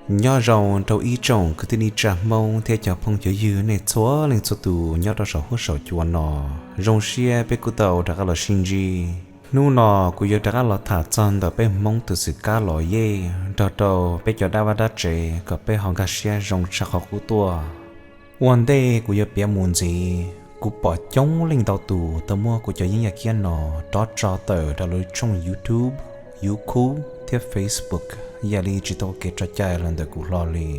Nyob zoo rau ib tsoom kwv tij neej tsa Hmoob thiab cov phooj cov ywg nej txhua leej txhua tus nyob rau saum huab saum cua no. Zoo siab peb kuj tau rov qab los sib ntsib. Hnub no kuv yuav rov qab los tham txog ntawm peb Hmoob tus xwm kab los yej nrog rau peb cov dab vaj dab tsev kom peb ho nkag siab zoo tshaj qhov qub tuaj. Ua ntej kuv yuav piav mus ntxiv, kuv pom coob leej ntau tus tau muab kuv cov yeeb yaj kiab no rov tso tawm rau lawv tshooj YouTube, YouTube thiab Facebook, yam li tsis tau ua kev tso cai los ntawm kuv hlo li.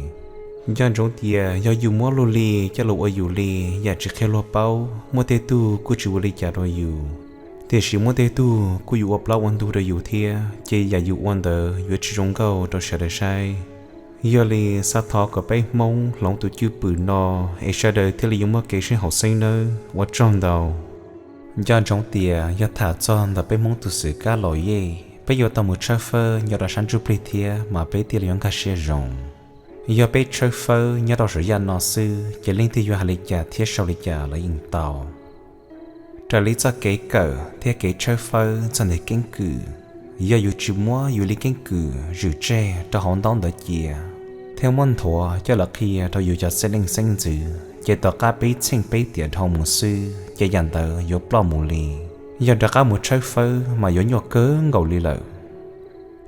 Nco ntsoov tias yog yus muab luag li coj los ua yus li, yam tsis qhia luag paub, muaj tej tug kuj tsis ua li cas rau yus, tiam sis muaj tej tug kuj yuav ua plaub ua ntug rau yus thiab, ces yam yus ua ntawd yuav tsis zoo nkauj rau sawv daws saib. Yog li xav thov kom peb Hmoob hloov tus cwj pwm no, es sawv daws thiaj li yuav muaj kev sib haum xeeb nawb, ua tsaug ntau. Nco ntsoov tias yog tham txog ntawm peb Hmoob tus xwm kab los yej, peb yuav tau mus tshawb fawb nyob rau sab ntsuj plig thiab mas peb thiaj li yuav nkag siab zoo. Yog peb tshawb fawb nyob rau saum yaj no xwb ces leej twg yuav hais li cas thiab sau li cas los yeej tau. Raws li txoj kev kawm thiab kev tshawb fawb txog ntawm keeb kwm, yog yus tsis muab yus li keeb kwm zwm tseg rau hauv ntaub ntawv cia thiab muab nthuav coj los qhia rau yus cov xeeb leej xeeb ntxwv, ces tom qab peb txheej peb tiam dhau mus xwb ces yam ntawd yuav ploj mus li. Yog rov qab mus tshawb fawb mas yuav nyuaj kawg nkaus li lawm.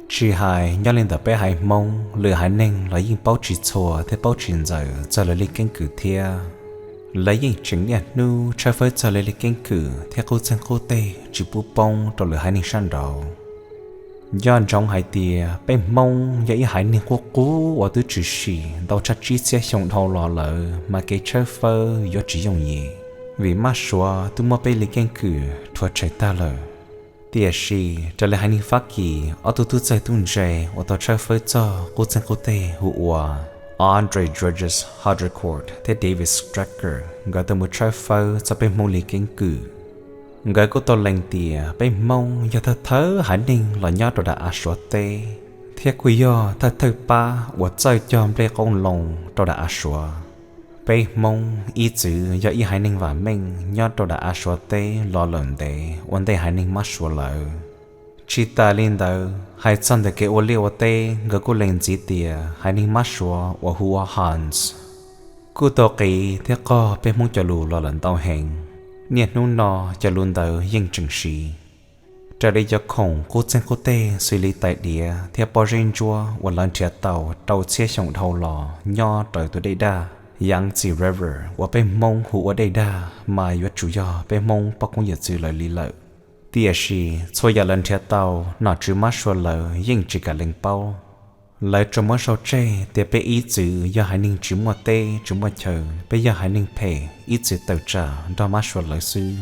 Tsis hais nyob li ntawm peb haiv Hmoob, lwm haiv neeg los yeej paub tsis txhua thiab paub tsis ntxaws txog lawv li keeb kwm thiab. Lawv yeej tseem niaj hnub tshawb fawb txog lawv li keeb kwm thiab qub txeeg qub teg tsis pub poob rau lwm haiv neeg sab nraud. Nco ntsoov hais tias peb Hmoob yog ib haiv neeg qub qub uas twb tshwm sim ntau tshaj tsib txhiab xyoo dhau los lawm mas kev tshawb fawb yuav tsis yooj yim, vim mab suav twb muab peb li keeb kwm rhuav tshem tag lawm. Tiam sis raws li haiv neeg Fab Kis ob tug tub txawg tub ntse uas tau tshawb fawb txog qub txeeg qub teg hu ua Andre Georges Haraucourt thiab David Strecker, nkawd tau mus tshawb fawb txog peb Hmoob li keeb kwm. Nkawd kuj tau lees tias peb Hmoob yog thawj thawj haiv neeg los nyob rau dav av Suav teb, thiab kuj yog thawj thawj pab uas txawj cog nplej qoob loo rau dav av Suav. Peb Hmoob ib txwm yog ib haiv neeg vam meej nyob rau dav av Suav teb los lawm ntev ua ntej haiv neeg mab suav lawm. Tsis tas li ntawd, hais txog ntawm kev ua liaj ua teb, nkawd kuj lees ntxiv tias haiv neeg mab suav uas hu ua Hans kuj tau qiv thiab qog peb Hmoob cov lus los lawm ntau heev. Niaj hnub no cov lus ntawd yeej tseem siv. Raws li cov khoom qub txeeg qub teg xws li tais diav thiab pob zeb ntsuab uas lawv nrhiav tau rau txhiab xyoo dhau los nyob raws tus dej daj Yangtze River uas peb Hmoob hu ua dej daj mas yuav tsum yog peb Hmoob poj koob yawm txwv lawv li lawm. Tiam sis txhua yam lawv nrhiav tau, nom tswv mab suav lawv yeej tsis kam lees paub. Lawv tsuas muab sau tseg tias peb ib txwm yog haiv neeg tsis muaj teb tsis muaj chaw, peb yog haiv neeg phem ib txwm tawm tsam nrog mab suav lawv xwb.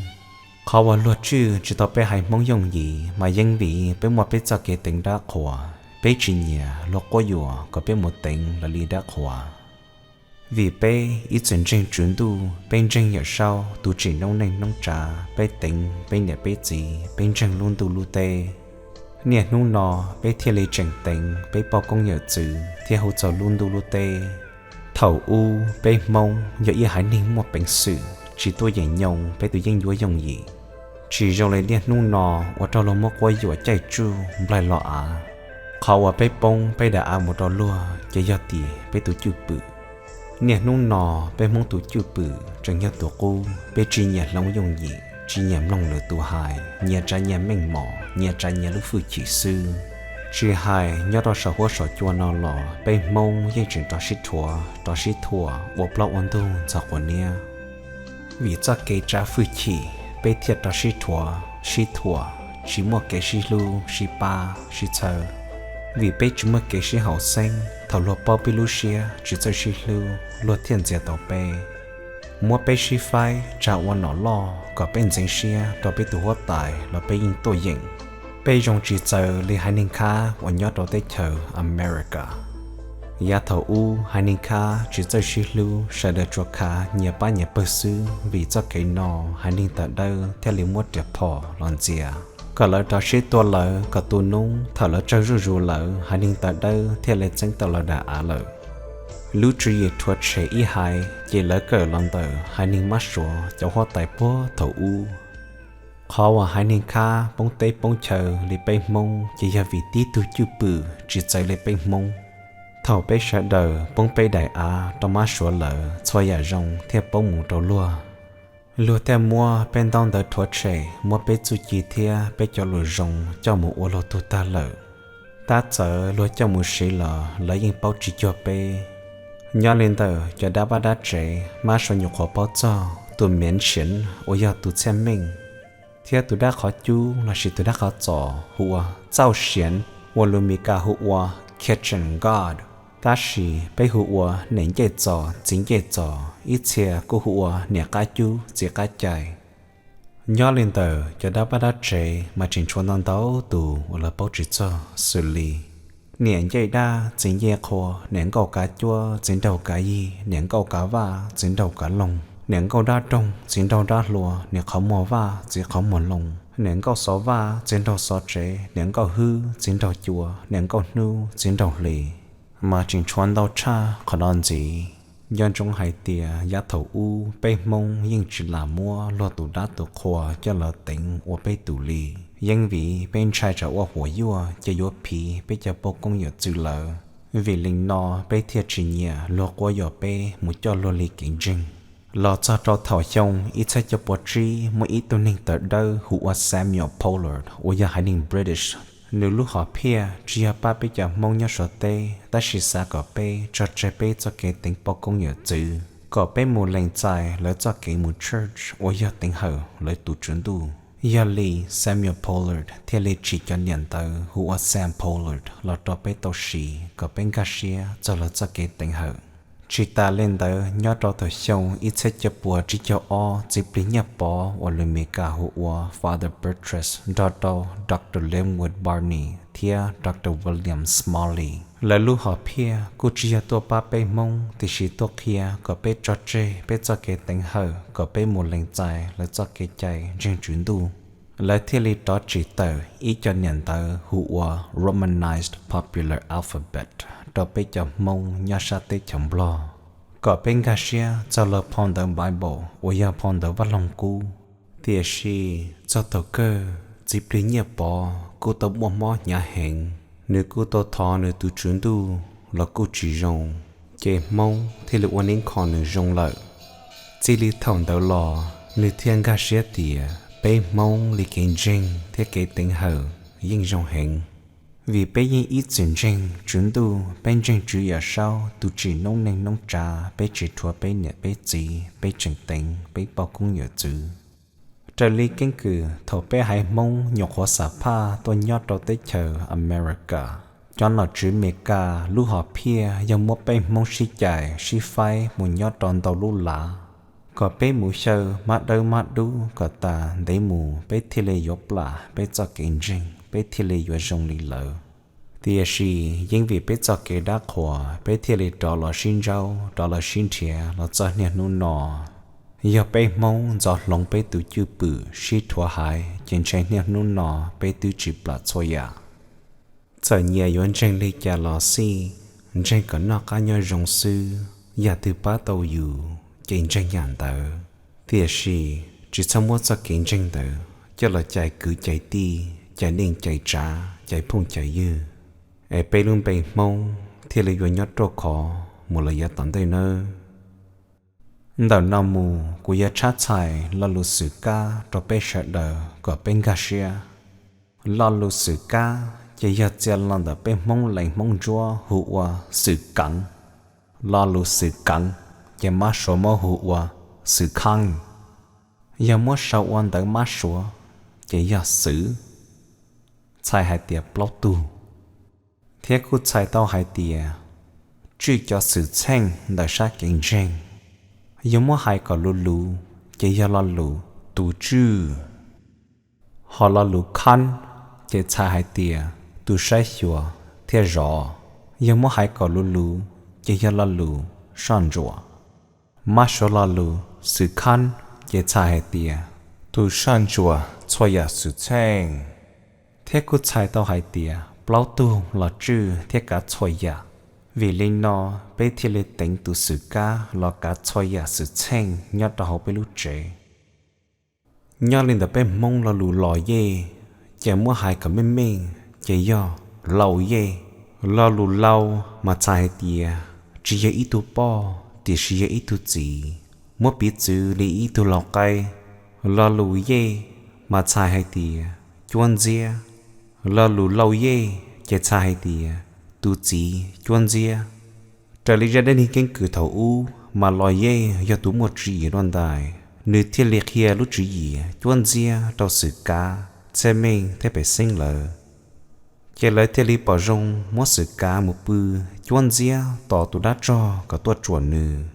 Qhov uas luag tswj tsis tau peb haiv Hmoob yooj yim mas yeej vim peb muaj peb txoj kev teev dab qhuas, peb tsis nyiam luag quab yuam kom peb mus teev lawv li dab qhuas. Vim peb ib txwm ntseeg Tswv Ntuj, peb ntseeg Yawm Saub tus tsim noob neej noob tsav, peb teev peb niam peb txiv, peb ntseeg lub ntuj lub teb. Niaj hnub no peb thiaj li tseem teev peb poj koob yawm txwv thiab hu txog lub ntuj lub teb. Thaum ub peb Hmoob yog ib haiv neeg muaj peev xwm, tsis tuaj yeem nyoo peb tus yeeb ncuab yooj yim, tsis zoo li niaj hnub no uas raug luag muab quab yuam caij tsuj nplaig los av. Qhov uas peb poob peb dav av mus rau luag ces yog tias peb tus cwj pwm. Niaj hnub no peb Hmoob tus cwj pwm tseem yog tus qub, peb tsis nyiam hloov yooj yim, tsis nyiam mloog lwm tus hais, nyias tsav nyias meej mom, nyias tsav nyias lub hwj chim xwb. Tsis hais nyob rau saum huab saum cua no los peb Hmoob yeej tseem rov sib rhuav rov sib thuam ua plaub ua ntug ntxhov quav niab. Vim txoj kev tsav hwj chim peb thiaj rov sib rhuav sib thuam, tsis muaj kev sib hlub sib pab sib txhawb. Vim peb tsis muaj kev sib haum xeeb, thaum luag paub peb lub siab tsis txawj sib hlub luag thiaj ntxias tau peb, muab peb sib faib tsa ua nom loj kom peb ntxeev siab rau peb tus huab tais los peb yeej tuaj yeem. Peb zoo tsis txawv li haiv neeg khab uas nyob rau teb chaws America. Yav thaum ub haiv neeg khab tsis txawj sib hlub, sawv daws tsuas khav nyias pab nyias pawg xwb, vim txoj kev no haiv neeg tawv dawb thiaj li muab riam phom los ntxias kom lawv rov sib tua lawv kom tu noob. Thaum lawv tsawg zuj zus lawm haiv neeg tawv dawb thiaj li txeeb tau lawv dav av lawm. Lub tswv yim rhuav tshem ib haiv ces lawv kawm los ntawm haiv neeg mab suav cov huab tais puag thaum ub. Qhov uas haiv neeg khab poob teb poob chaw li peb Hmoob ces yog vim tib tug cwj pwm tsis txawv li peb Hmoob. Thaum peb sawv daws poob peb daim av rau mab suav lawm, txhua yam zoo thiaj poob mus rau luag. Luag thiaj muab peb ntaub ntawv rhuav tshem, muab peb txuj ci thiab peb cov lus zoo coj mus ua luag tug tag lawm. Tab txawm luag coj mus siv los lawv yeej paub tsis cuag peb. Nyob li ntawm cov dab pab dab tsev, mab suav nyuam qhuav paub txog tus miav siav uas yog tus txhiaj meej, thiab tus dab qhov cub lossis tus dab qhov txos hu ua txauj siav, uas lus Mis Kas hu ua kitchen god, tab sis peb hu ua niam ncej txos txiv ncej txos, ib txhia kuj hu ua niam qab cub txiv qab cai. Nyob li ntawm cov dab pab dab tsev mas tseem tshuav ntau ntau tus uas lawv paub tsis txog xws li niam ncej dab txiv ncej qhua, niam nkauj kav cuab txiv nraug kav yig, niam nkauj kav vaj txiv nraug kav loog, niam nkauj dab roog txiv nraug dab hlua, niam qhov muag vaj txiv qhov muag loo, niam nkauj xov vaj txiv nraug xov tsev, niam nkauj hwb txiv nraug cua, niam nkauj hnub txiv nraug hli. Mas tseem tshuav ntau tshaj qhov no ntxiv. Nco ntsoov hais tias yav thaum ub peb Hmoob yeej tsis lam muab luag tus dab tus qhua coj los teev ua peb tus li, yeeb vim peb ntshai tsam ua huam yuaj ces yuav phiv peb cov poj koob yawm txwv lawm. Vim li no peb thiaj tsis nyiam luag quab yuam peb mus coj luag li kev ntseeg. Los txog rau thaum xyoo ib txhiab cuaj puas tsib muaj ib tug neeg tawv dawb hu ua Samuel Pollard uas yog haiv neeg British. Nws lub hom phiaj tsis yog pab peb cov Hmoob nyob Suav teb, tab sis xav kom peb tso tseg peb txoj kev teev poj koob yawm txwv, kom peb mus lees txais lawv txoj kev mus church uas yog teev hawm lawv tus Tswv Ntuj. Yog li Samuel Pollard thiaj li tsim cov niam ntawv hu ua Sam Pollard los rau peb tau siv kom peb nkag siab txog lawv txoj kev teev hawm. Tsis tas li ntawd, nyob rau thaum xyoo ib txhiab cuaj puas tsib caug ob, Txiv Plig Nyiaj Pov uas lus Mis Kas hu ua Father Bertrand nrog rau Doctor Linwood Barney thiab Doctor William Smalley, lawv lub hom phiaj kuj tsis yog tuaj pab peb Hmoob, tiam sis tuaj qhia kom peb tso tseg peb txoj kev teev hawm kom peb mus lees txais lawv txoj kev cai ntseeg Tswv Ntuj. Lawv thiaj li rov tsim tawm ib co niam ntawv hu ua Romanized Popular Alphabet rau peb cov Hmoob nyob sab teb chaws Nplog, kom peb nkag siab txog lawv phau ntawv Bible uas yog phau ntawv Vaj Loog Kub. Tiam sis txog thaum kawg Txiv Plig Nyiaj Pov kuj tau muaj mob hnyav heev, nws kuj tau thov nws tus Tswv Ntuj los kuj tsis zoo, ces Hmoob thiaj li ua neeb kho nws zoo lawm. Txij li thaum ntawd los nws thiaj nkag siab tias peb Hmoob li kev ntseeg thiab kev teev hawm yeej zoo heev, vim peb yeej ib txwm ntseeg Tswv Ntuj, peb ntseeg Tswv Yawm Saub tus tsim noob neej noob tsav, peb tsis rhuav peb niam peb txiv, peb tseem teev peb poj koob yawm txwv. Raws li keeb kwm, thaum peb haiv Hmoob nyuam qhuav xam phaj tuaj nyob rau teb chaws America, cov nom tswv Mes Kas lub hom phiaj yog muab peb Hmoob sib cais sib faib mus nyob rau ntau lub lav, kom peb mus xyaw hmab dawb hmab dub kom tas ntev mus peb thiaj li yuav plam peb txoj kev ntseeg, peb thiaj li yuav zoo li lawv. Tiam sis yeej vim peb txoj kev dab qhuas peb thiaj li rov los sib ntsaub, rov los sib nrhiav los txog niaj hnub no. Yog peb Hmoob ntxov hloov peb tus cwj pwm sib rhuav haiv ces ntshe niaj hnub no peb twb tsis plam txhua yam. Txawm nyias yuav ntseeg li cas los xij, ntseeg kom noj qab nyob zoo xwb, yam twg pab tau yus ces ntseeg yam ntawd. Tiam sis tsis txhob muab txoj kev ntseeg ntawd coj los cais kwv cais tij, cais neej cais tsav, cais phooj cais ywg, es peb lub npe Hmoob thiaj li yuav nyob ruaj khov mus los yav tom ntej nawb. Ntawm no mus kuv yuav tshab txhais lo lus xwm kab rau peb sawv daws kom peb nkag siab. Lo lus xwm kab ces yog txia lo ntawm peb Hmoob Lees Hmoob Ntsuab hu ua xwm keev. Lo lus xwm keev ces mab suav muab hu ua xwm kheej. Yog muab sau ua ntawv mab suav ces yog xwm, txhais hais tias plaub tug. Thiab kuj txhais tau hais tias tswj cov xwm txheej ntawm sab kev ntseeg. Yog muab hais kom luv luv ces yog lo lus tus tswj. Ho lo lus kheej ces txhais hais tias tus saib xyuas thiab zov. Yog muab hais kom luv luv ces yog lo lus soj ntsuam. Mab suav lo lus xwm kheej ces txhais hais tias tus soj ntsuam txhua yam xwm txheej. Thiab kuj txhais tau hais tias plaub tug los tswj thiab kav txhua yam. Vim li no peb thiaj li teev tus xwm kab los kav txhua yam xwm txheej nyob rau hauv peb lub tsev. Nyob li ntawm peb Hmoob lo lus los yej, ces muab hais kom meej meej ces yog laus yej. Lo lus lau mas txhais hais tias tsis yog ib tug poj tiam sis yog ib tug txiv, muab piv txwv li ib tug lau qaib. Lo lus yej mas txhais hais tias cuab ntxiab. Lo lus lau yej ces txhais hais tias tus txiv cuab ntxiab. Raws li zaj dab neeg keeb kwm thaum ub mas Los Yej yog tus muaj tswv yim dua ntais, nws thiaj li qhia lub tswv yim cuab ntxiab rau Xwm Kab, Txhiaj Meej thiab Pem Xeeb lawv. Ces lawv thiaj li pom zoo muab Xwm Kab mus pw cuab ntxiab tos tus dab tsog kom tuaj tsuam nws.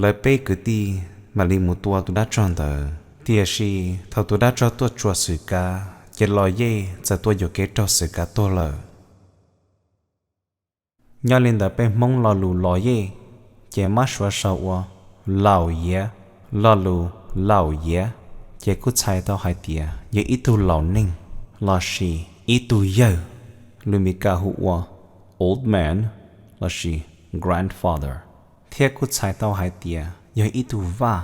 Lawv peb kwv tij mam li mus tua tus dab tsog ntawd, tiam sis thaum tus dab tsog tuaj tsuam Xwm Kab ces Los Yej txawm tuaj yuam kev raug Xwm Kab tuag lawm. Nyob li ntawd peb Hmoob lo lus Los Yej ces mab suav sau ua Laus Yiav. Lo lus Laus Yiav ces kuj txhais tau hais tias yog ib tug laus neeg lossis ib tug yawg, lus Mis Kas hu ua old man lossis grandfather, thiab kuj txhais tau hais tias yog ib tug vaj,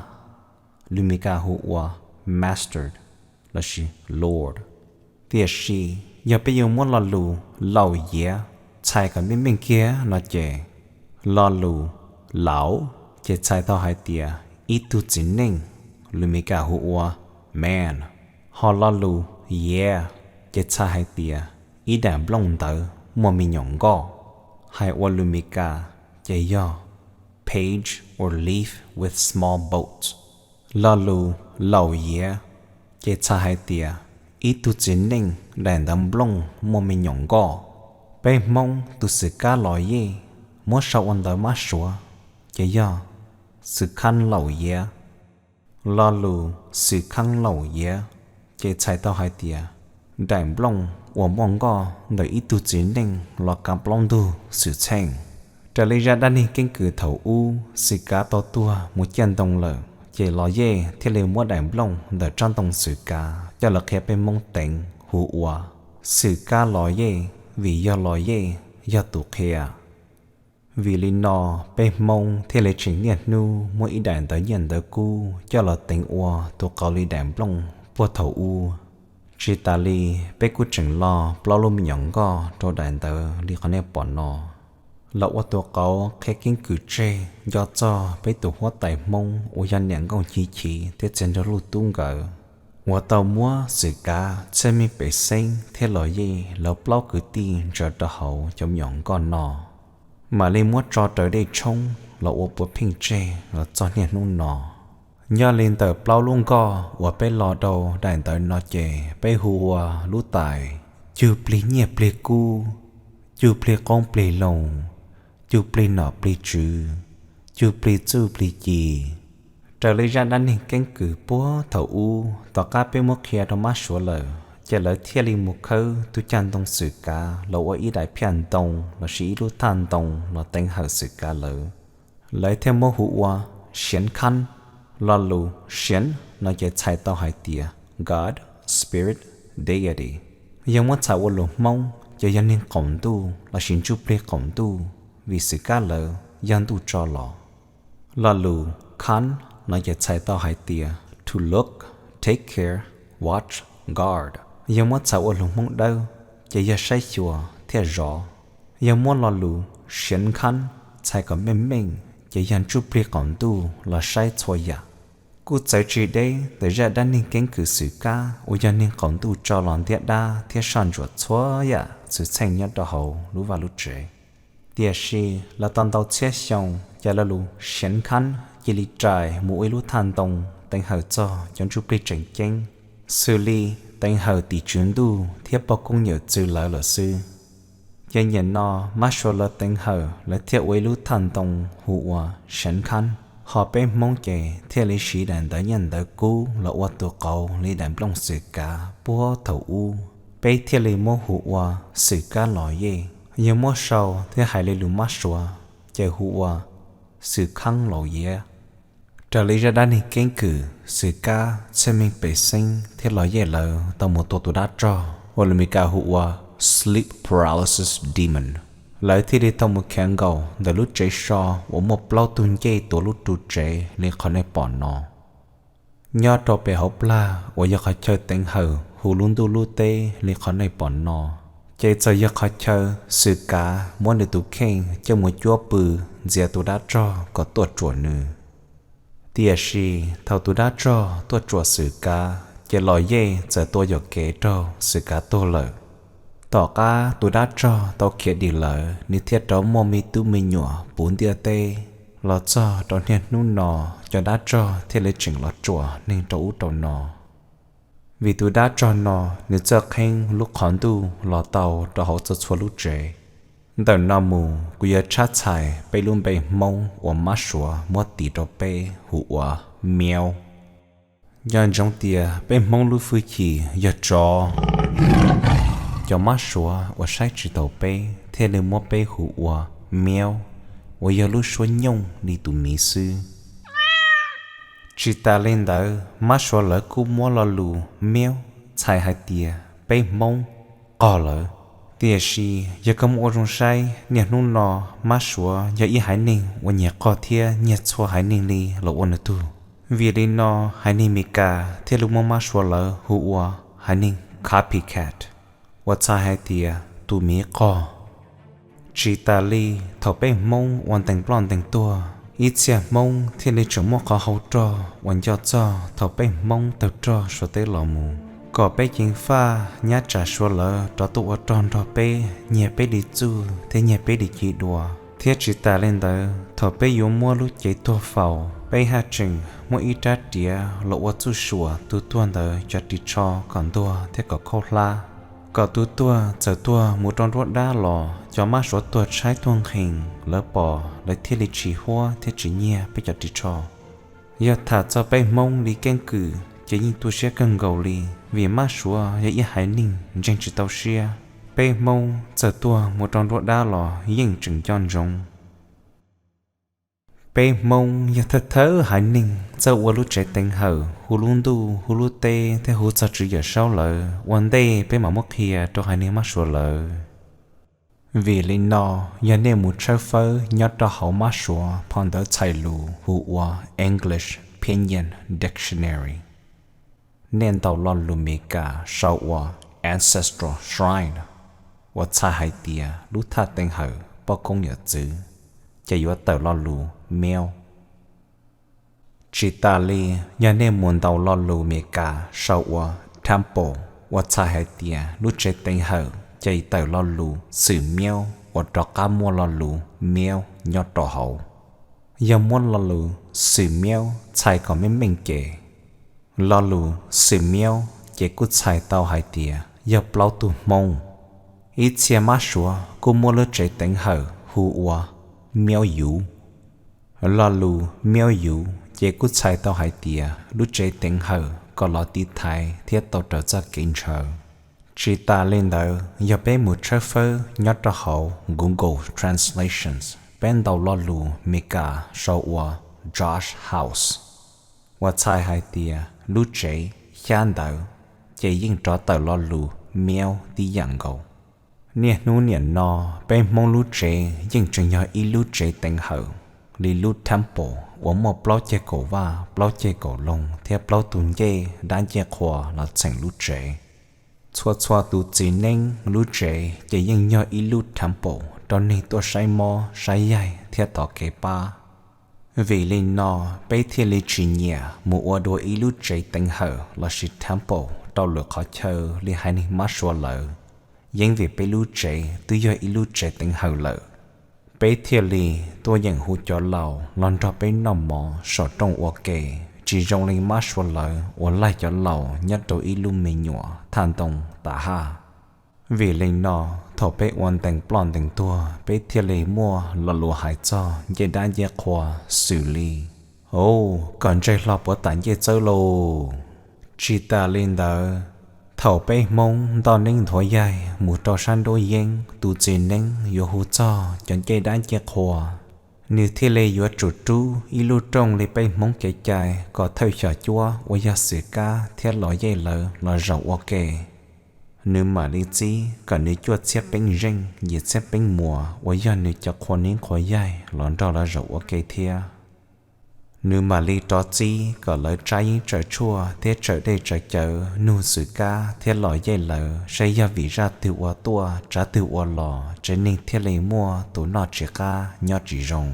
lus Mis Kas hu ua master lossis lord. Tiam sis yog peb yuav muab lo lus Laus Yiav txhais kom meej meej kiag no ces lo lus Laus ces txhais tau hais tias ib tug txiv neej, lus Mis Kas hu ua man, ho lo lus Yiav ces txhais hais tias ib daim nplooj ntawv muaj me nyuam nkoj, hais ua lus Mis Kas ces yog page or leaf with small boats. Lo lus Laus Yiav ces txhais hais tias ib tug txiv neej daim ntawv nplooj muaj me nyuam nkoj. Peb Hmoob tus Xwm Kab Los Yej muab sau ua ntawv mab suav ces yog Xwm Khaab Laus Yiav. Lo lus Xwm Khaab Laus Yiav ces txhais tau hais tias daim nplooj uas muaj nkoj ntawm ib tug txiv neej los kav plaub ntug xwm txheej. Raws li zaj dab neeg keeb kwm thaum ub Xwm Kab tau tuag mus ciaj ntoo lawm ces Los Yej thiaj li muab daim nplooj ntawm tsob ntoo Xwm Kab coj los qhia peb Hmoob teev hu ua Xwm Kab Los Yej, vim yog Los Yej yog tus qhia. Vim li no peb Hmoob thiaj li tseem niaj hnub muab ib daim ntawv nyiaj ntawv kub coj los teev ua tus qauv li daim nplooj puag thaum ub. Tsis tas li, peb kuj tseem lo plaub lub me nyuam nkoj rau daim ntawv li qhov nej pom no los ua tus qauv qhia keeb kwm tseg nco txog peb tus huab tais Hmoob uas yog niam Nkauj Nchi Chiv thiab txiv Nraug Luj Tub nkawd uas tau muab Xwm Kab, Txhiaj Meej, Pem Xeeb thiab Los Yej lawv plaub kwv tij ntsaws rau hauv cov me nyuam nkoj no, mam li muab tso raws dej tshoob los ua puav pheej tseg los txog niaj hnub no. Nyob li ntawm plaub lub nkoj uas peb lo rau daim ntawv no ces peb hu ua lub tais Cug Plig Nyiaj Plig Kub, Cug Plig Qoob Plig Loo, Cug Plig Nom Plig Tswv, Cug Plig Txuj Plig Ci. Raws li zaj dab neeg keeb kwm puag thaum ub tom qab peb muab qhia rau mab suav lawm ces lawv thiaj li mus khawb tus cag ntoo Xwm Kab los ua ib daim phiaj ntoo lossis ib lub thaj ntoo los teev hawm Xwm Kab lawv. Lawv thiaj muab hu ua Siav Khab. Lo lus Siav no ces txhais tau hais tias God, Spirit, Deity. Yog muab txhais ua lus Hmoob ces yog neeg qaum ntuj lossis ntsuj plig qaum ntuj, vim Xwm Kab lawv yog ntuj tso los. Lo lus Khab no ces txhais tau hais tias to look, take care, watch, guard. Yog muab txhais ua lus Hmoob Dawb ces yog saib xyuas thiab zov. Yog muab lo lus Siav Khab txhais kom meej meej ces yog ntsuj plig qaum ntuj los saib txhua yam. Kuj txawv tsis deb ntawm zaj dab neeg keeb kwm Xwm Kab uas yog neeg qaum ntuj tso los ntiab dab thiab soj ntsuam txhua yam xwm txheej nyob rau hauv lub vaj lub tsev. Tiam sis los tau ntau txhiab xyoo ces lo lus Siav Khab cia li rais mus ua ib lub thaj ntoo teev hawm txog cov ntsuj plig tseem ceeb, xws li teev hawm tim tswv ntuj thiab pog koob yawm txwv lawv lawm xwb. Ces nyem no mab suav lawv teev hawm lawv thiaj ua ib lub thaj ntoo hu ua Siav Khab, ho peb Hmoob ces thiaj li siv daim ntawv nyiaj ntawv kub los ua tus qauv li daim nplooj Xwm Kab puag thaum ub, peb thiaj li muab hu ua Xwm Kab Los Yej. Yog muab sau thiab hais li lus mab suav ces hu ua Xwm Khab Laus Yiav. Raws li zaj dab neeg keeb kwm Xwm Kab, Txhiaj Meej, Pem Xeeb thiab Los Yej lawv tau mus tua tus dab rog uas lus Mis Kas hu ua sleep paralysis demon, lawv thiaj li tau mus khav nkaus ntawm lub tsev so uas muaj plaub tug ncej tuav lub ru tsev li qhov nej pom no. Nyob rau pem hauv plag uas yog qhov chaw teev hawm hu lub ntuj lub teb li qhov nej pom no, Ces txawm yog qhov chaw Xwm Kav muab nws tus kheej coj mus cuab pw ntxias tus dab rog kom tuaj tsuam nws. Tiam sis thaum tus dab rog tuaj tsuam Xwm Kav ces Los Yej txawm tua yuam kev raug Xwm Kav tuag lawm. Tom qab tus dab rog tau khiav dim lawm, nws thiaj rov muaj me tub me nyuam puv ntiaj teb. Los txog rau niaj hnub no, cov dab rog thiaj li tseem los tsuam neeg rau ub rau no. Vim tus dab rog no nws txawj qheeb lub qhov ntuj los tau rau hauv txhua txhua lub tsev. Ntawm no mus kuv yuav tshab txhais peb lub npe Hmoob uas Mab Suav muab tis rau peb hu ua Miaub. Nco ntsoov tias peb Hmoob lub fwj chim yog tsov. Cov Mab Suav uas saib tsis taus peb thiaj li muab peb hu ua Miaub, uas yog lub suab nyooj li tus miv xwb. Tsis tas li ntawd, Mab Suav lawv kuj muab lo lus Miaub txhais hais tias peb Hmoob qog lawm. Tiam sis yog koj muab ua zoo saib, niaj hnub no Mab Suav yog ib haiv neeg uas nyias qog thiab nyiag txhua haiv neeg li los ua nws tug. Vim li no, haiv neeg Mes Kas thiaj li muab Mab Suav lawv hu ua haiv neeg copycat, uas txhais hais tias tus miv qog. Tsis tas li, thaum peb Hmoob ua ntees ploj ntees tuag, ib txhia Hmoob thiaj li tseem muaj qhov hau rog uas nco txog thaum peb Hmoob tawg rog Suav teb los mus, kom peb ceev faj nyab tsa Suav lawv rov tuaj ua rog nrog peb, nyiag peb li txuj thiab nyiag peb li ci dua. Thiab tsis tas li ntawd, thaum peb yuav muab lub cev tuag faus, peb haj tseem muab ib rab riav los ua txuj suam tus tuag ntawd cov ris tsho kom ntuag thiab kom khaub hlab, kom tus tuag txawm tuag mus rau nruab dab los cov Mab Suav tuag tshaib tuag nqhis lawv pom lawv thiaj li tsis huab thiab tsis nyiag peb cov ris tsho. Yog tham txog peb Hmoob li keeb kwm ces yeej tu siab kawg nkaus li, vim Mab Suav yog ib haiv neeg ntseeg tsis tau siab. Peb Hmoob txawm tuag mus rau nruab dab los yeej tseem nco ntsoov. Peb Hmoob yog thawj thawj haiv neeg txawj ua lub tsev teev hawm hu lub ntuj hu lub teb thiab hu txog Tswv Yawm Saub lawm ua ntej peb mam muab qhia rau haiv neeg Mab Suav lawm. Vim li no, yog nej mus tshawb fawb nyob rau hauv Mab Suav phau ntawv txhais lus hu ua English Pinyin Dictionary, nej ntaus lo lus Mes Kas sau ua Ancestral Shrine, uas txhais hais tias lub thaj teev hawm poj koob yawm txwv, ces yuav tawm lo lus Miaub. Tsis tas li, yog nej mus ntaus lo lus Mes Kas sau ua temple, uas txhais hais tias lub tsev teev hawm, ces tawm lo lus Xwm Miaub uas rov qab muaj lo lus Miaub nyob rau hauv. Yog muab lo lus Xwm Miaub txhais kom meej meej ces, lo lus Xwm Miaub ces kuj txhais tau hais tias yog plaub tug Hmoob. Ib txhia Mab Suav kuj muab lub tsev teev hawm hu ua Miaub Yuv. Lo lus Miaub Yuv ces kuj txhais tau hais tias lub tsev teev hawm kom los tiv thaiv thiab tau raws txoj kev ntshaw. Tsis tas li ntawd, yog peb mus tshawb fawb nyob rau hauv Google Translations, peb ntaus lo lus Mes Kas sau ua Josh House, uas txhais hais tias lub tsev xyab ntawv, ces yeej rov tawm lo lus Miaub tib yam nkaus. Niaj hnub niam no, peb Hmoob lub tsev yeej tseem yog ib lub tsev teev hawm li lub temple uas muaj plaub ceg kaum vaj, plaub ceg kaum loog thiab plaub tug ncej dab ncej qhua los txheem lub tsev. Txhua txhua tus txiv neeb lub tsev ces yeej yog ib lub temple rau neeg tuaj saib mob saib yaig thiab thov kev pab. Vim li no, peb thiaj li tsis nyiam mus ua dua ib lub tsev teev hawm lossis temple rau lwm qhov chaw li haiv neeg Mab Suav lawv. Yeeb vim peb lub tsev twb yog ib lub tsev teev hawm lawm, peb thiaj li tuaj yeem hu cov laus los nrog peb noj mov saum rooj ua ke, tsis zoo li Mab Suav lawv uas laig cov laus nyob rau ib lub me nyuam thaj ntoo tas haj. Vim li no, thaum peb ua ntees ploj ntees tuag, peb thiaj li muaj lo lus hais txog ncej dab ncej qhua xws li: Au, kom ntsej hlo puav tam ncej txawb lauj! Tsis tas li ntawd, thaum peb Hmoob ntoj neeb nthuav yaig mus rau sab nruab yeeb, tus txiv neeb yuav hu txog cov ncej dab ncej qhua, nws thiaj li yuav tsum rub ib lub rooj li peb Hmoob kev cai kom thawj xyom cuab uas yog Xwm Kab thiab Los Yej lawv los zaum ua ke. Nws mam li txib kom nws cuaj txhiab peeb zeej yim txhiab peeb muas uas yog nws cov qhua neeb qhua yaig los nrog lawv zaum ua ke thiab. Nws mam li rov txib kom lawv tsab yeeb tsaws tshuaj thiab tsaws dej tsaws cawv nug Xwm Kab thiab Los Yej lawv saib yog vim zaj twg ua tuaj tsav twg ua los tsev neeg thiaj li muaj tus noj tsis qab nyob tsis zoo.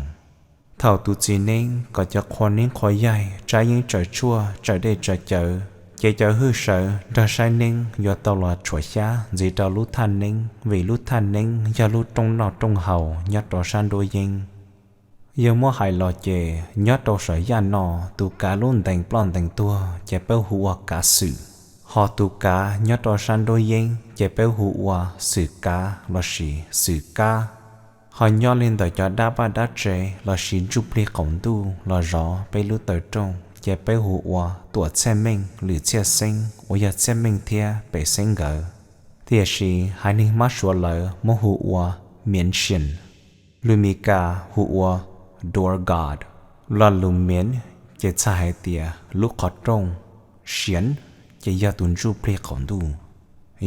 Thaum tus txiv neeb kom cov qhua neeb qhua yaig tsab yeeb tsaws tshuaj tsaws dej tsaws cawv, ces cov hwj sawv nrog saib neeb yuav tau los tshuam xyab ntxiv rau lub thaj neeb, vim lub thaj neeb yog lub rooj noj rooj haus nyob rau sab nruab yeeb. Yog muab hais los ces nyob rau saum yaj no, tus kav lub ntees ploj ntees tuag ces peb hu ua kav xwm, ho tus kav nyob rau sab nruab yeeb ces peb hu ua xwm kav lossis xwm kab. Ho nyob li ntawm cov dab vaj dab tsev lossis ntsuj plig qaum ntuj los zov peb lub taw rooj ces peb hu ua tuam txhiaj meej lwm txhiaj xeeb uas yog txhiaj meej thiab pem xeeb nkawd. Tiam sis haiv neeg Mab Suav lawv muab hu ua miav xiam, lus Mis Kas hu ua door god. Lo lus miav ces txhais hais tias lub qhov rooj, xiav ces yog tus ntsuj plig qaum ntuj.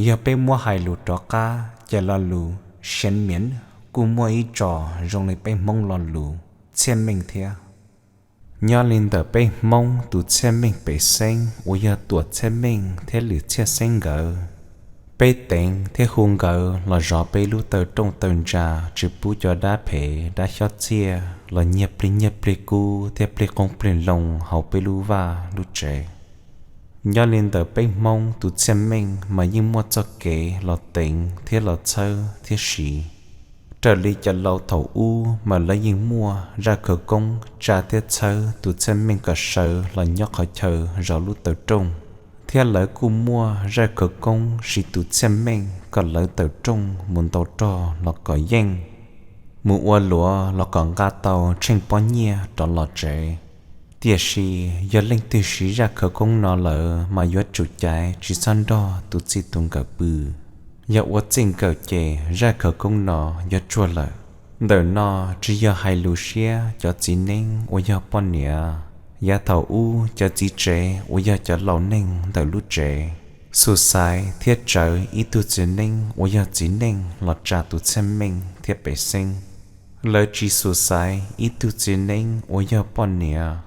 Yog peb muab hais lus rov qab ces lo lus xiav miav kuj muaj ib tso zoo li peb Hmoob lo lus txhiaj meej thiab. Nyob li ntawm peb Hmoob tus txhiaj meej pem xeeb uas yog tuam txhiaj meej thiab lwm txhiaj xeeb nkawd, peb teev thiab hu nkawd los zov peb lub taw rooj taw ntsa tsis pub cov dab phem dab xyob txhiaj los nyiag plig nyiag plig kub thiab plig qoob plig loo hauv peb lub vaj lub tsev. Nyob li ntawm peb Hmoob tus txhiaj meej mas yeej muaj txoj kev los teev thiab los txhawb thiab siv. Raws li cov laus thaum ub mas lawv yeej muaj zaj khawv koob tsa thiab txhawb tus txhiaj meej kom sawv los nyob qhov chaw zov lub taw rooj, thiab lawv kuj muaj zaj khawv koob siv tus txhiaj meej kom lawv taw rooj mus ntau rog los kom yeej, mus ua luav los kom nqa tau tsheej pob nyiaj rov los tsev. Tiam sis yog leej twg siv zaj khawv koob no lawm mas yuav tsum caiv tsis txhob nrog tus txij tus nkawm pw. Yog ua txij nkawm ces zaj khawv koob no yuav tsuag lawm. Ntawm no tsis yog hais lus siab cov txiv neeb uas yog poj niam. Yav thaum ub cov txiv tsev uas yog cov laus neeg ntawm lub tsev xus xaiv thiab tsawv ib tug txiv neeb uas yog txiv neej los tsa tus txhiaj meej thiab pem xeeb. Lawv tsis xus xaiv ib tug txiv neeb uas yog poj niam,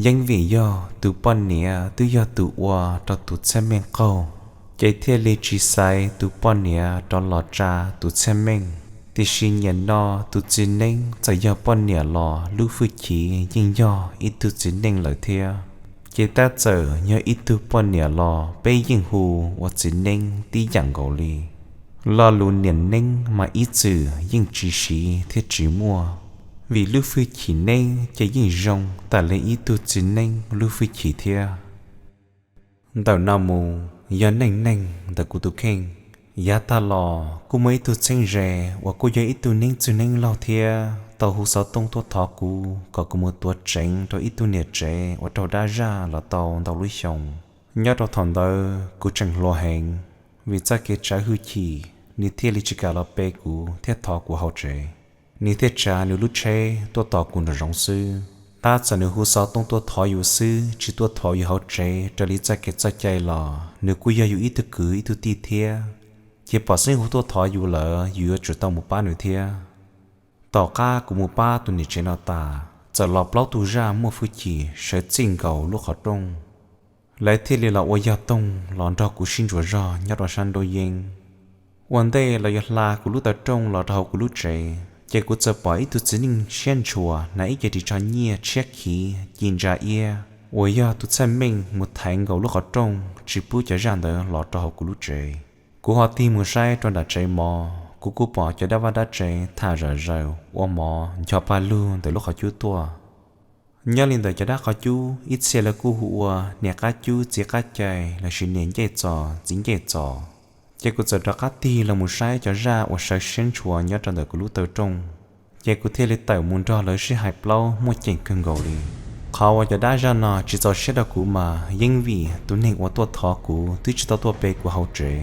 yeeb vim yog tus poj niam twb yog tus ua rau tus txhiaj meej qaug, ces thiaj li tsis xaiv tus poj niam rov los tsa tus txhiaj meej. Tiam sis nyiam no tus txiv neeb txawm yog poj niam los lub hwj chim yeej yog ib tug txiv neej lawm thiab. Ces tab txawm yog ib tug poj niam los peb yeej hu ua txiv neeb tib yam nkaus li. Lo lus niam neeb mas ib txwm yeej tsis siv thiab tsis muaj, vim lub hwj chim neeb ces yeej zoo tam li ib tug txiv neeb lub hwj chim thiab. Ntawm no mus yog neej neeg ntawm kuv tus kheej. Yav tag los kuj muaj ib tug txheeb ze uas kuj yog ib tug neeb txwg neeb laug thiab tau hu xov tooj tuaj thov kuv kom kuv mus tuav tseev rau ib tug niam tsev uas raug dab zaj los tau ntau lub xyoo. Nyob rau thaum ntawd kuv tseem hluas heev, vim txoj kev tsav hwj chim nws thiaj li tsis kam los pe kuv thiab thov kuv hauv tsev. Nws thiaj tsav nws lub tsheb tuaj tos kuv nraum zoov xwb. Tab txawm nws hu xov tooj tuaj thov yus xwb tsis tuaj thov yus hauv tsev raws li txoj kev txoj cai los nws kuj yog yus ib tug kwv ib tug tij thiab. Ces pom xeeb hu tuaj thov yus lawm yus yuav tsum tau mus pab nws thiab. Tom qab kuv mus pab tus niam tsev no tas, txawm los plaub tug zaj muaj hwj chim sawv txij nkaus lub qhov rooj. Lawv thiaj li los ua yog toog los nrog kuv sib ntsuas zog nyob rau sab nruab yeeb. Ua ntej lawv yuav hla kuv lub taw rooj los rau hauv kuv lub tsev, ces kuv txawm pom ib tug txiv neej siab ntshua hnav ib ce ris tsho nyiaj tshiab khiv ci ntsa iab uas yog tus txhiaj meej mus thaiv nkaus lub qhov rooj tsis pub cov zaj ntawd los rau hauv kuv lub tsev. Kuv ho tig mus saib rau nram tsev mov, kuv kuj pom cov dab vaj dab tsev tham zom zaws ua mov ncho paj lug ntawm lub qhov cub tuaj. Nyob li ntawm cov dab qhov cub ib txhia lawv kuj hu ua niam qab cub txiv qab cai lossis niam ncej txos txiv ncej txos. Ces kuv txawm rov qab tig los mus saib cov zaj uas sawv siab ntshua nyob rau ntawm kuv lub taw rooj, ces kuv thiaj li tawm mus nrog lawv sib hais plaub muaj ceem kawg nkaus li. Qhov uas cov dab zaj no tsis txaus siab rau kuv mas yeej vim tus neeg uas tuaj thov kuv twb tsis tau tuaj pe kuv hauv tsev,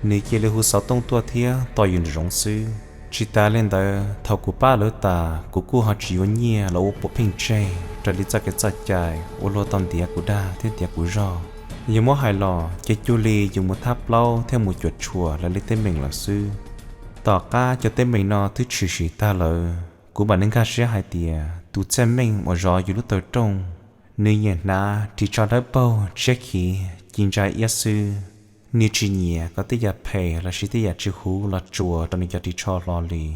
nws cia li hu xov tooj tuaj thiab tos yus nraum zoov xwb. Tsis tas li ntawd thaum kuv pab lawv tas kuv kuj ho tsis yuav nyiaj los ua puav pheej tseg raws li txoj kev txoj cai uas luag tau ntiav kuv dag thiab ntiav kuv zog. Yog muab hais los ces cuag li yus mus thab plaub thiab mus cuam tshuam lawv li teeb meem lawm xwb. Tom qab cov teeb meem no twb tshwm sim tag lawm, kuv mam li nkag siab hais tias tus txhiaj meej uas zov yus lub taw rooj Nws nyiam hnav ris tsho dawb paug tshiab khiv ci ntsa iab xwb. Nws tsis nyiam kom tej yam phem lossis tej yam tsis huv los tsuas rau nws cov ris tsho hlo li.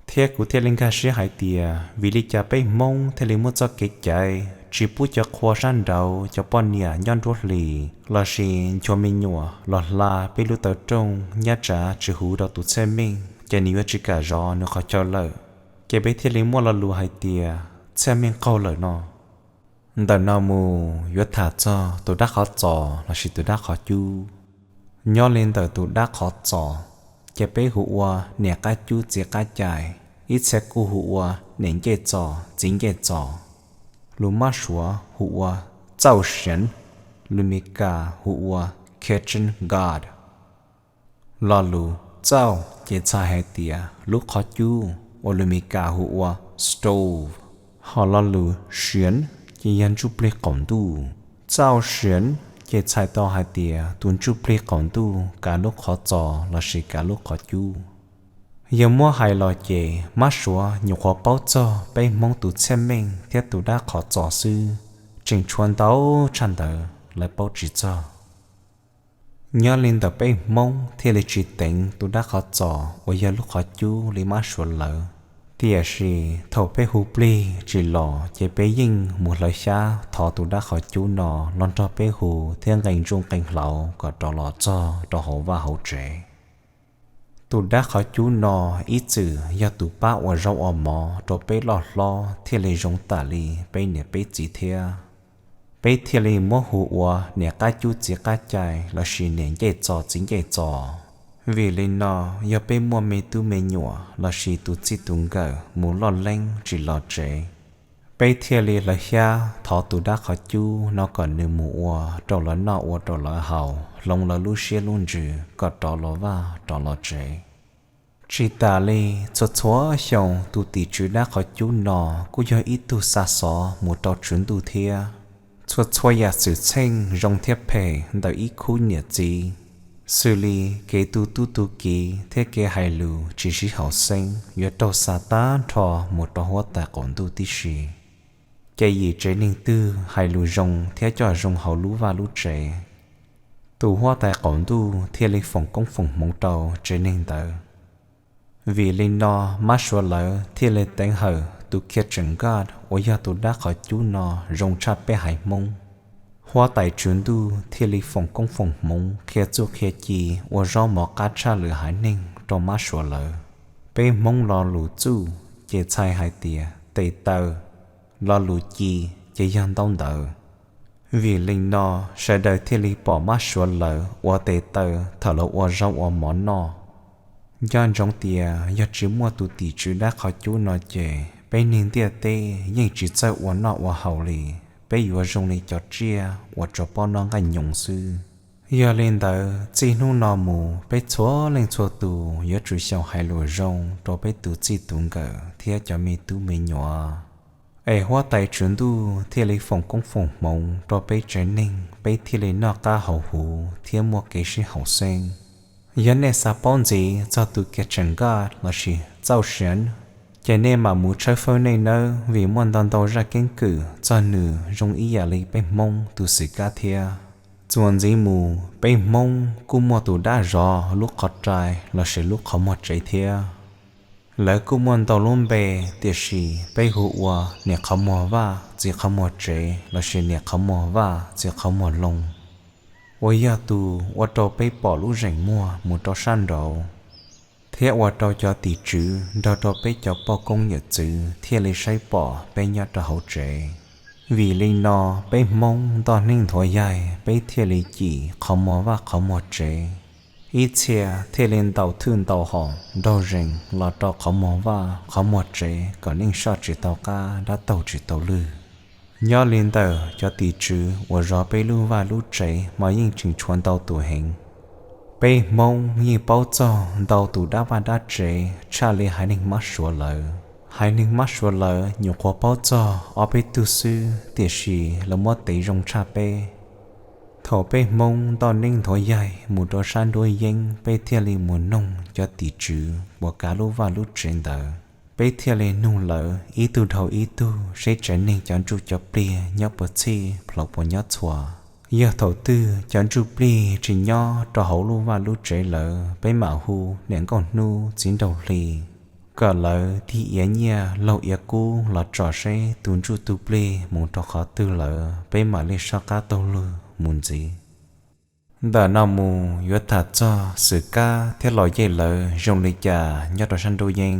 Thiab kuv thiaj li nkag siab hais tias vim li cas peb Hmoob thiaj li muaj txoj kev caiv tsis pub cov qhua sab nraud cov poj niam nyob nruab hlis lossis nchuav me nyuam los hla peb lub taw rooj nyab tsav tsis huv rau tus txhiaj meej ces nws yuav tsis kam zov nws qhov chaw lawm. Ces peb thiaj li muaj lo lus hais tias txhiaj meej qaug lawm no. Ntawm no mus yuav tham txog tus dab qhov txos lossis tus dab qhov cub. Nyob li ntawm tus dab qhov txos, ces peb hu ua niam qab cub txiv qab cai, ib txhia kuj hu ua niam ncej txos txiv ncej txos. Lus Mab Suav hu ua txauj siav, lus Mis Kas hu ua kitchen guard. Lo lus txauj ces txhais hais tias lub qhov cub uas lus Mis Kas hu ua stove, hos lo lus siav ces yog ntsuj plig qaum ntuj. Txauj siav ces txhais tau hais tias tus ntsuj plig qaum ntuj kav lub qhov txos lossis kav lub qhov cub. Yog muab hais los ces Mab Suav nyuam qhuav paub txog peb Hmoob tus txhiaj meej thiab tus dab qhov txos xwb, tseem tshuav ntau tshaj ntawd lawv paub tsis txog. Nyob li ntawm peb Hmoob thiaj li tsis teev tus dab qhov txos uas yog lub qhov cub li Mab Suav lawv. Tiam sis thaum peb hu plig tsis los ces peb yeej mus hlawv xyab thov tus dab qhov cub no los nrog peb hu thiab nqee ntsuj nqee hlauv kom rov los txog rau hauv vaj hauv tsev. Tus dab qhov cub no ib txwm yog tus pab ua zaub ua mov rau peb loj hlob thiaj li zoo tam li peb niam peb txiv thiab. Peb thiaj li muab hu ua niam qab cub txiv qab cai lossis niam ncej txos txiv ncej txos. Vim li no, yog peb muaj me tub me nyuam lossis tus txij tus nkawm mus loj leeb tsis los tsev, peb thiaj li hlawv xyab thov tus dab qhov cub no kom nws mus ua rau lawv noj ua rau lawv haus, hloov lawv lub siab lub ntsws kom rov los vaj rov los tsev. Tsis tas li, txhua txhua xyoo tus tim tswv dab qhov cub no kuj yog ib tug xa xov mus rau Tswv Ntuj thiab. Txhua txhua yam xwm txheej zoo thiab phem ntawm ib khub niam txiv, xws li kev tu tub tu kiv thiab kev hais lus tsis sib haum xeeb yuav raug xa tag nrho mus rau huab tais qaum ntuj tib si. Ces yim tsev neeg twg hais lus zoo thiab coj zoo hauv lub vaj lub tsev, tus huab tais qaum ntuj thiaj li foom koob foom hmoov rau tsev neeg ntawd. Vim li no, Mab Suav lawv thiaj li teev hawm tus kitchen guard uas yog tus dab qhov cub no zoo tshaj peb haiv Hmoob. Huab tais Tswv Ntuj thiaj li foom koob foom hmoov qhia txuj qhia ci ua zaub mov qab tshaj lwm haiv neeg rau Mab Suav lawv. Peb Hmoob lo lus txuj ces txhais hais tias tes taw, lo lus ci ces yog ntaub ntawv. Vim li no, sawv daws thiaj li pom Mab Suav lawv ua tes taw thaum lawv ua zaub ua mov noj. Nco ntsoov tias yog tsis muaj tus tim tswv dab qhov cub no ces peb neeg ntiaj teb yeej tsis txawj ua noj ua haus li, peb yuav zoo li cov tsiaj uas tsuas paub noj nqaij nyoos xwb. Yog li ntawd, txij hnub no mus peb txhua leej txhua tus yuav tsum xyaum hais lus zoo rau peb tus txij tus nkawm thiab cov me tub me nyuam. Es huab tais Tswv Ntuj thiaj li foom koob foom hmoov rau peb tsev neeg, peb thiaj li noj qab haus huv thiab muaj kev sib haum xeeb. Yog nej xav paub ntxiv txog tus kitchen guard lossis txauj siav, ces nej mam mus tshawb fawb nej nawb, vim muaj ntau ntau zaj keeb kwm txog nws zoo ib yam li peb Hmoob tus xwm kab thiab. Txuas ntxiv mus, peb Hmoob kuj muaj tus dab zov lub qhov rai lossis lub qhov muag tsev thiab. Lawv kuj muaj ntau lub npe, tiam sis peb hu ua niam qhov muag vaj txiv qhov muag tsev lossis niam qhov muag vaj txiv qhov muag loo, uas yog tus ua rau peb pom lub zeem muag mus rau sab nraud, thiab ua rau cov tim tswv nrog rau peb cov poj koob yawm txwv thiaj li saib pom peb nyob rau hauv tsev. Vim li no, peb Hmoob ntoj neeb nthuav yaig peb thiaj li cim qhov muag vaj qhov muag tsev. Ib txhia thiaj li ntaus thwj ntaus hom nraug zees los rau qhov muag vaj qhov muag tsev kom neej soj tsis tau qab dab taug tsis tau lwg. Nyob li ntawm cov tim tswv uas zov peb lub vaj lub tsev mas yeej tseem tshuav ntau tus heev. Peb Hmoob yeej paub txog ntau tus dab vaj dab tsev tshaj li haiv neeg Mab Suav lawv. Haiv neeg Mab Suav lawv nyuam qhuav paub txog ob peb tug xwb, tiam sis lawv muab tev zoo tshaj peb. Thaum peb Hmoob ntoj neeb nthuav yaig mus rau sab nruab yeeb, peb thiaj li mus noog cov tim tswv uas kav lub vaj lub tsev ntawd. Peb thiaj li nug lawv ib tug dhau ib tug seb tsev neeg cov ntsuj cov plig nyob puas txhij plhov puas nyob txhua. Yog thaum twg cov ntsuj plig tsis nyob rau hauv lub vaj lub tsev lawm, peb mam hu niam nkauj hnub txiv nraug hli kom lawv tig iav nyiaj laug iav kub los tsom seb tus ntsuj tus plig mus rau qhov twg lawm, peb mam li soj qab taug lug mus ntxiv. Ntawm no mus yuav tham txog Xwm Kab thiab Los Yej lawv zoo li cas nyob rau sab nruab yeeb.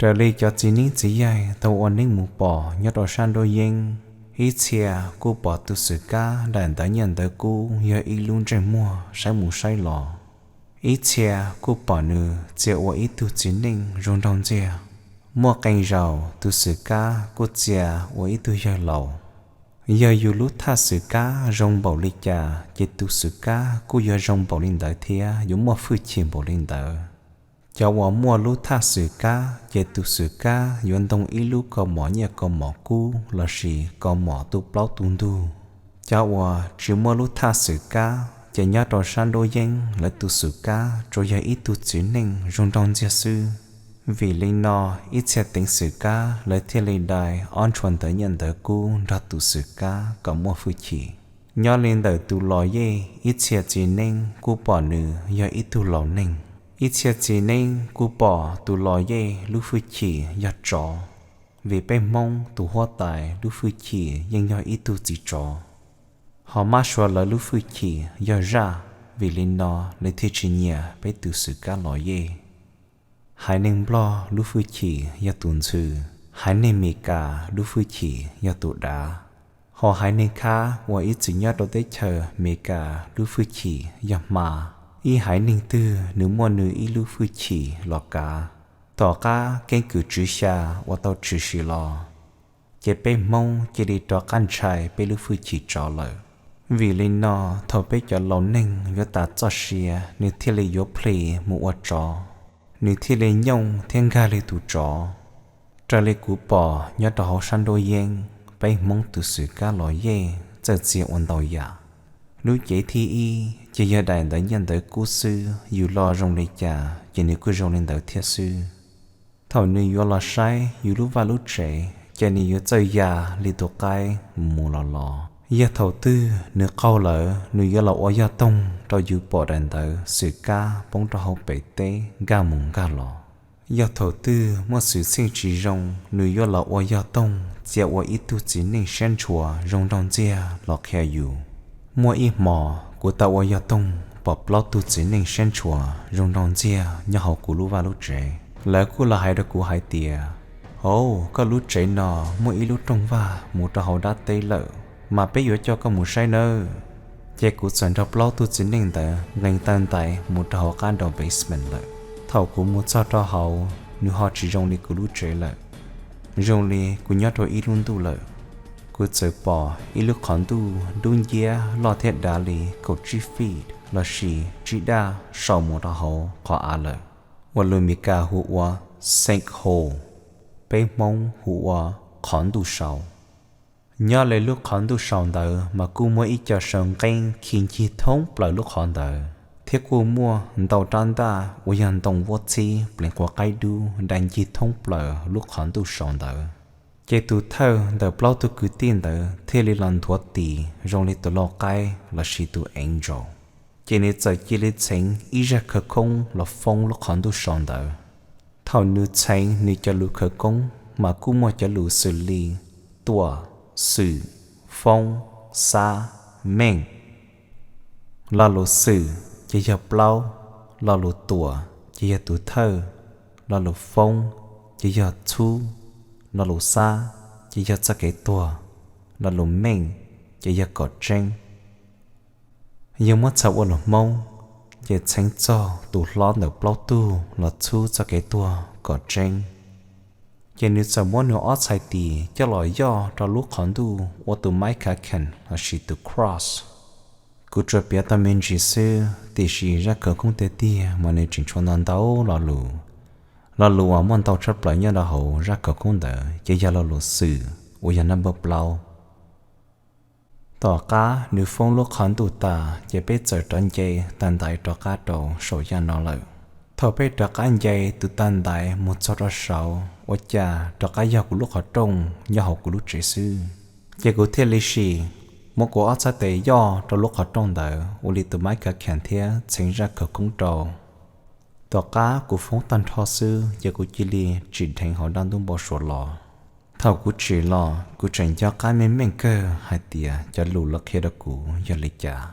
Raws li cov txiv neeb txiv yaig tau ua neeb mus pom nyob rau sab nruab yeeb, ib txhia kuj pom tus Xwm Kab daim ntawv nyiaj ntawv kub yog ib lub ntsej muag saib mus saib los. Ib txhia kuj pom nws txia ua ib tug txiv neej zoo nraug ntxiag. Muaj qee zaus tus Xwm Kab kuj txia ua ib tug yawg laus. Yog yus lub thaj Xwm Kab zoo npaum li cas ces tus Xwm Kab kuj yuav zoo npaum li ntawd thiab yuav muaj hwj chim npaum li ntawd. Cov uas muaj lub thaj Xwm Kab ces tus Xwm Kab yuav ntoo ib lub kaus mom nyiaj kaus mom kub lossis kaus mom tu plaub tu ntug. Cov uas tsis muaj lub thaj Xwm Kab ces nyob rau sab nruab yeeb lawv tus Xwm Kab tsuas yog ib tug txiv neej zoo nraug ntxiag xwb. Vim li no ib txhia teev Xwm Kab lawv thiaj li dai ob ntshua ntawv nyiaj ntawv kub nrog tus Xwm Kab kom muaj hwj chim. Nyob li ntawm tus Los Yej ib txhia txiv neeb kuj pom nws yog ib tug laus neeg. Ib txhia txiv neeb kuj pom tus Los Yej lub hwj chim yog tsov, vim peb Hmoob tus huab tais lub hwj chim yeej yog ib tug txiv tsov. Ho mab suav lawv lub hwj chim yog zaj, vim li no lawv thiaj tsis nyiam peb tus Xwm Kab Los Yej. Haiv neeg Nplog lub hwj chim yog tus ntxhw, haiv neeg Mes Kas lub hwj chim yog tus dav, ho haiv neeg Khab uas ib txwm nyob rau teb chaws Mes Kas lub hwj chim yog hma. Ib haiv neeg twg nws muaj nws ib lub hwj chim los kav. Tom qab keeb kwm tswv xya uas tau tshwm sim los, ces peb Hmoob cia li rov qab ntshai peb lub hwj chim tsov lawm. Vim li no thaum peb cov laus neeg yuav tas txoj sia nws thiaj li yuav plis mus ua tsov, nws thiaj li nyooj thiab nkag li tus tsov. Raws li kuv pom nyob rau hauv sab nruab yeeb, peb Hmoob tus Xwm Kab Los Yej txawj txia ua ntau yam. Lub cev thib ib ces yog daim ntawv nyiaj ntawv kub xwb, yus lo zoo li cas ces nws kuj zoo li ntawd thiab xwb. Thaum nws yuav los saib yus lub vaj lub tsev ces nws yuav txawj ya li tus qaib mus los los. Yog thaum twg nws qaug lawm nws yuav los ua yog toog rau yus pom daim ntawv Xwm Kab poob rau hauv pem teb nkag mus nkag los. Yog thaum twg muaj xwm txheej tsis zoo nws yuav los ua yog toog txia ua ib tug txiv neej siab ntshua zoo nraug ntxiag los qhia yus. Muaj ib hmos kuv tau ua yog toog pom plaub tug txiv neej siab ntshua zoo nraug ntxiag nyob hauv kuv lub vaj lub tsev. Lawv kuj los hais rau kuv hais tias, Hauv, koj lub tsev no muaj ib lub rooj vag mus rau hauv dab teb lawm, mas peb yuav coj koj mus saib nawb. Ces kuv txawm nrog plaub tug txiv neej ntawd nqes taw ntais mus rau hauv qab nraud basement lawm. Thaum kuv mus txog rau hauv, nws ho tsis zoo li kuv lub tsev lawm, zoo li kuv nyob rau ib lub ntuj lawm. Kuv txawm pom ib lub qhov ntuj dub nciab loj thiab dav li kaum tsib feet lossis tsib daj sau mus rau hauv qhov av lawm, uas lus Mes Kas hu ua sinkhole, peb Hmoob hu ua qhov ntuj sau. Nyob li lub qhov ntuj sau ntawd mas kuj muaj ib co saw nqeeb khi ncig thoob plaws lub qhov ntawd, thiab kuj muaj ntau rab ntaj uas yog ntoo vuab txhib pleev quav qaib dub dai ncig thoob plaws lub qhov ntuj sau ntawd. Ces tus thawj ntawm plaub tug kwv tij ntawd thiaj li los nthuav tis zoo li tus lau qaib lossis tus angel. Ces nws txawm cia li txheev ib zaj khawv koob los foob lub qhov ntuj sau ntawd. Thaum nws txheev nws cov lus khawv koob mas kuj muaj cov lus xws li tuam, xwm, foob, xab, meej. Lo lus xwm ces yog plaub, lo lus tuam ces yog tus thawj, lo lus foob ces yog txhub, lo lus xab ces yog txoj kev tuag, lo lus meej ces yog kom tseeb. Yog muab txhais ua lus Hmoob, ces txheev txog tus hlob ntawm plaub tug los txhub txoj kev tuag kom tseeb. Ces nws txawm muab nws ob txhais tis coj los yoj rau lub qhov ntuj ua tus maib khav kheem lossis tus cross. Kuv tsuas piav tau me ntsis xwb, tiam sis zaj khawv koob tiag tiag mas nws tseem tshuav ntau ntau lo lus. Lo lus uas muaj ntau tshaj plaws nyob rau hauv zaj khawv koob ntawd ces yog lo lus xwm uas yog number plaub. Tom qab nws foob lub qhov ntuj tas ces peb txawm rov nce taw ntaiv rov qab rau saum yaj no lawm. Thaum peb rov qab nce tus tag ntaiv mus txog rau saud, ua cas rov qab yog kuv lub qhov rooj nyob hauv kuv lub tsev xwb. Ces kuv thiaj li sim muab kuv ob txhais tes yoj rau lub qhov rooj ntawd ua li tus mab kav khees thiab txheev zaj khawv koob rau. Tom qab kuv foob tag nrho xwb ces kuv cia li tsim dheev hauv dab ntub npau suav los. Thaum kuv tsim los kuv tseem nco qab meej meej kawg hais tias cov lus lawv qhia rau kuv yog li cas.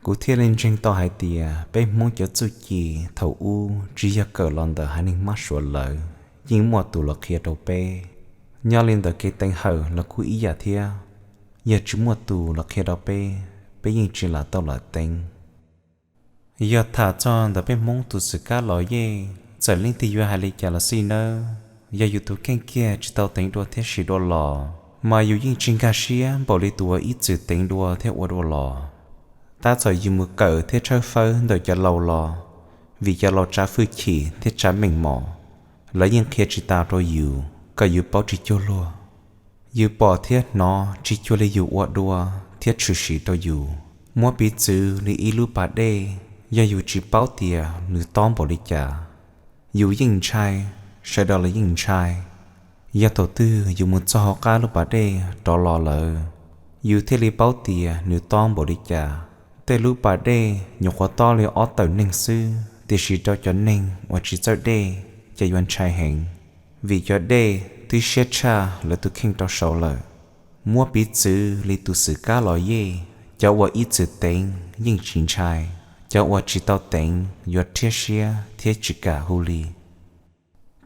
Kuv thiaj li ntseeg tau hais tias peb Hmoob cov txuj ci thaum ub tsis yog kawm los ntawm haiv neeg Mab Suav lawv, yeej muaj tus los qhia rau peb. Nyob li ntawm kev teev hawm los kuj ib yam thiab, yog tsis muaj tus los qhia rau peb, peb yeej tsis lam tau lawm teev. Yog tham txog ntawm peb Hmoob tus xwm kab los yej, txawm leej twg yuav hais li cas los xij nawb, yog yus tus kheej kiag tsis tau teev dua thiab siv dua los mas yus yeej tsis nkag siab npaum li tus uas ib txwm teev dua thiab ua dua los. Tab txawm yus mus kawm thiab tshawb fawb ntawm cov laus los, vim cov laus tsav hwj chim thiab tsav meej mom, lawv yeej qhia tsis tas rau yus kom yus paub tsis cuag luag. Yus pom thiab hnov tsis cuag li yus ua dua thiab tshwm sim rau yus. Muab piv txwv li ib lub pas dej, yog yus tsis paub tias nws tob npaum li cas, yus yeej ntshai, sawv daws los yeej ntshai. Yog thaum twg yus mus txog hauv qab lub pas dej rov los lawm, yus thiaj li paub tias nws tob npaum li cas. Tej lub pas dej nyuam qhuav tob li ob tawm neeg xwb, tiam sis rau cov neeg uas tsis txawj dej ces yuav ntshai heev, vim cov dej twb siab tshaj lawv tus kheej rau saud lawm. Muab piv txwv li tus xwm kab los yej, cov uas ib txwm teev yeej tsis ntshai, cov uas tsis tau teev yuav rhiab siab thiab tsis kam hu li.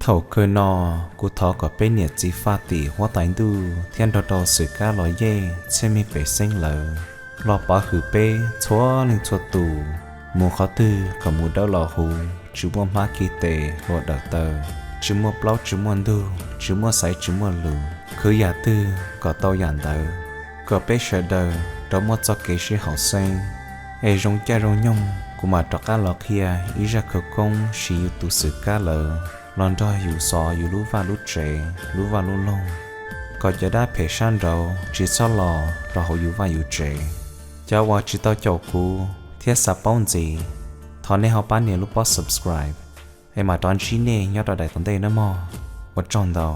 Thaum kawg no, kuv thov kom peb niam txiv faj tim huab tais ntuj thiab nrog rau xwm kab los yej txhiaj meej pem xeeb lawv los pov hwm peb txhua leej txhua tus, mus qhov twg kom mus dawb los huv, tsis muaj hmab kiv tes hlua dawm taw, tsis muaj plaub tsis muaj ntug, tsis muaj xaiv tsis muaj lus, khwv yam twg kom tau yam ntawd, kom peb sawv daws rov muaj txoj kev sib haum xeeb. Es zoo caij zoo nyoog kuv mam rov qab los qhia ib zaj khawv koob siv yus tus xwm kab lawv los nrog yus xov yus lub vaj lub tsev, lub vaj lub loog, kom cov dab phem sab nraud tsis txhob los rau hauv yus vaj yus tsev. Cov uas tsis tau caum kuv thiab xav paub ntxiv, thov nej ho pab nias lub pob subscribe, es mam rov ntsib nej nyob rau daim tom ntej nawb mog. Ua tsaug ntau.